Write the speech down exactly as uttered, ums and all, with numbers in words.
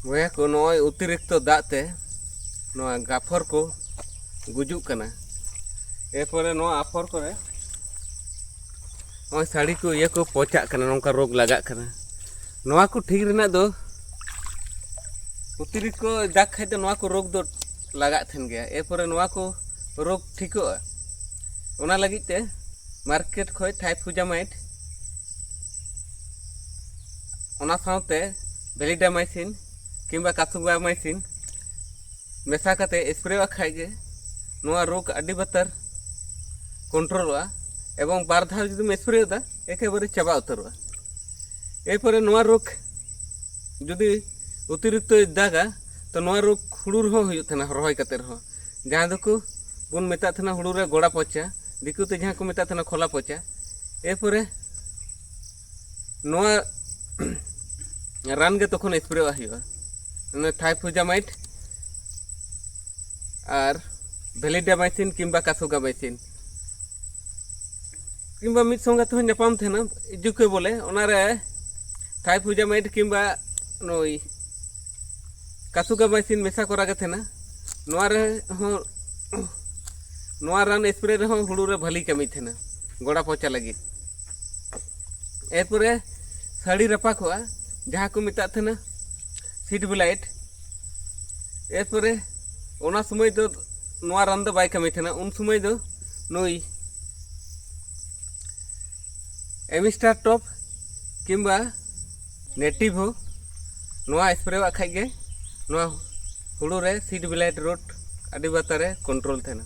ᱵᱚᱭᱦᱟ ᱠᱚ, ᱱᱚᱜᱼᱚᱭ ᱚᱛᱤᱨᱤᱠᱛᱚ ᱫᱟᱜ ᱛᱮ ᱱᱚᱣᱟ ᱜᱟᱯᱷᱚᱨ ᱠᱚ ᱜᱩᱡᱩᱜ ᱠᱟᱱᱟ᱾ ᱮᱨᱯᱚᱨᱮ ᱱᱚᱣᱟ ᱟᱯᱷᱚᱨ ᱠᱚᱨᱮ ᱱᱚᱜᱼᱚᱭ ᱥᱟᱹᱲᱤ ᱠᱚ, ᱤᱭᱟᱹ ᱠᱚ ᱯᱚᱪᱟᱜ ᱠᱟᱱᱟ, ᱱᱚᱝᱠᱟ ᱨᱳᱜᱽ ᱞᱟᱜᱟᱜ ᱠᱟᱱᱟ᱾ ᱱᱚᱣᱟ ᱠᱚ ᱴᱷᱤᱠ ᱨᱮᱱᱟᱜ ᱫᱚ, ᱚᱛᱤᱨᱤᱠᱛᱚ ᱫᱟᱜ ᱠᱷᱟᱡ ᱫᱚ ᱱᱚᱣᱟ ᱠᱚ ᱨᱳᱜᱽ ᱫᱚ ᱞᱟᱜᱟᱜ ᱛᱟᱦᱮᱱ ᱜᱮᱭᱟ᱾ ᱮᱨᱯᱚᱨᱮ ᱱᱚᱣᱟ ᱠᱚ ᱨᱳᱜᱽ ᱴᱷᱤᱠᱚᱜᱼᱟ, ᱚᱱᱟ ᱞᱟᱹᱜᱤᱫ ᱛᱮ ᱢᱟᱨᱠᱮᱴ ᱠᱷᱚᱡ ᱛᱷᱟᱭᱯᱷᱩᱡᱟᱢᱟᱭᱤᱰ, ᱚᱱᱟ ᱥᱟᱶᱛᱮ ᱵᱷᱮᱞᱤᱰᱟᱢᱟᱭᱥᱤᱱ ᱠᱤᱝᱵᱟ ᱠᱟᱥᱩᱜᱟᱢᱟᱭᱥᱤᱱ ᱢᱮᱥᱟ ᱠᱟᱛᱮ ᱥᱯᱨᱮᱣᱟᱜ ᱠᱷᱟᱡ ᱜᱮ ᱱᱚᱣᱟ ᱨᱳᱜᱽ ᱟᱹᱰᱤ ᱵᱟᱛᱟᱨ ᱠᱚᱱᱴᱨᱳᱞᱚᱜᱼᱟ᱾ ᱮᱵᱚᱝ ᱵᱟᱨ ᱫᱷᱟᱣ ᱡᱩᱫᱤᱢ ᱥᱯᱨᱮᱭᱮᱫᱟ, ᱮᱠᱮᱵᱟᱨᱮ ᱪᱟᱵᱟ ᱩᱛᱟᱹᱨᱚᱜᱼᱟ᱾ ᱮᱨᱯᱚᱨᱮ ᱱᱚᱣᱟ ᱨᱳᱜᱽ ᱡᱩᱫᱤ ᱚᱛᱤᱨᱤᱠᱛᱚᱭ ᱫᱟᱜᱟ, ᱛᱚ ᱱᱚᱣᱟ ᱨᱳᱜᱽ ᱦᱩᱲᱩ ᱨᱮᱦᱚᱸ ᱦᱩᱭᱩᱜ ᱛᱟᱦᱮᱱᱟ, ᱨᱚᱦᱚᱭ ᱠᱟᱛᱮ ᱨᱮᱦᱚᱸ, ᱡᱟᱦᱟᱸ ᱫᱚᱠᱚ ᱵᱚᱱ ᱢᱮᱛᱟᱜ ᱛᱟᱦᱮᱱᱟ ᱦᱩᱲᱩ ᱨᱮ ᱜᱚᱲᱟ ᱯᱚᱪᱟ, ᱫᱤᱠᱩ ᱛᱮ ᱡᱟᱦᱟᱸ ᱠᱚ ᱢᱮᱛᱟᱜ ᱛᱟᱦᱮᱱᱟ ᱠᱷᱚᱞᱟ ᱯᱚᱪᱟ᱾ ᱮᱨᱯᱚᱨᱮ ᱱᱚᱣᱟ ᱨᱟᱱ ᱜᱮ ᱛᱚᱠᱷᱚᱱ ᱥᱯᱨᱮᱣᱟᱜ ᱦᱩᱭᱩᱜᱼᱟ, ᱚᱱᱟ ᱛᱷᱟᱭᱯᱷᱩᱡᱟᱢᱟᱭᱤᱰ ᱟᱨ ᱵᱷᱮᱞᱤᱰᱟᱢᱟᱭᱥᱤᱱ ᱠᱤᱝᱵᱟ ᱠᱟᱥᱩᱜᱟᱢᱟᱭᱥᱤᱱ, ᱠᱤᱝᱵᱟ ᱢᱤᱫ ᱥᱚᱸᱜᱮ ᱛᱮᱦᱚᱸ ᱧᱟᱯᱟᱢ ᱛᱟᱦᱮᱱᱟ, ᱤᱡᱩ ᱠᱚ ᱵᱚᱞᱮ, ᱚᱱᱟᱨᱮ ᱛᱷᱟᱭᱯᱷᱩᱡᱟᱢᱟᱭᱤᱰ ᱠᱤᱝᱵᱟ ᱱᱩᱭ ᱠᱟᱥᱩᱜᱟᱢᱟᱭᱥᱤᱱ ᱢᱮᱥᱟ ᱠᱚᱨᱟ ᱜᱮ ᱛᱟᱦᱮᱱᱟ᱾ ᱱᱚᱣᱟ ᱨᱮᱦᱚᱸ, ᱱᱚᱣᱟ ᱨᱟᱱ ᱥᱯᱨᱮ ᱨᱮᱦᱚᱸ ᱦᱩᱲᱩ ᱨᱮ ᱵᱷᱟᱹᱞᱤ ᱠᱟᱹᱢᱤ ᱛᱟᱦᱮᱱᱟ ᱜᱚᱲᱟ ᱯᱚᱪᱟ ᱞᱟᱹᱜᱤᱫ᱾ ᱮᱨᱯᱚᱨᱮ ᱥᱟᱹᱲᱤ ᱨᱟᱯᱟᱜᱚᱜᱼᱟ, ᱡᱟᱦᱟᱸ ᱠᱚ ᱢᱮᱛᱟᱜ ᱛᱟᱦᱮᱱᱟ ᱥᱤᱰ ᱵᱞᱟᱭᱤᱴ᱾ ᱮᱨᱯᱚᱨᱮ ᱚᱱᱟ ᱥᱚᱢᱚᱭ ᱫᱚ ᱱᱚᱣᱟ ᱨᱟᱱ ᱫᱚ ᱵᱟᱭ ᱠᱟᱹᱢᱤ ᱛᱟᱦᱮᱱᱟ, ᱩᱱ ᱥᱚᱢᱚᱭ ᱫᱚ ᱱᱩᱭ ᱮᱢᱤᱥᱴᱟᱨ ᱴᱚᱯ ᱠᱤᱝᱵᱟ ᱱᱮᱴᱤᱵᱷ ᱦᱚᱸ ᱱᱚᱣᱟ ᱥᱯᱨᱮᱣᱟᱜ ᱠᱷᱟᱡ ᱜᱮ ᱱᱚᱣᱟ ᱦᱩᱲᱩ ᱨᱮ ᱥᱤᱰ ᱵᱞᱟᱭᱤᱴ ᱨᱳᱜᱽ ᱟᱹᱰᱤ ᱵᱟᱛᱟᱨᱮ ᱠᱚᱱᱴᱨᱳᱞ ᱛᱟᱦᱮᱱᱟ᱾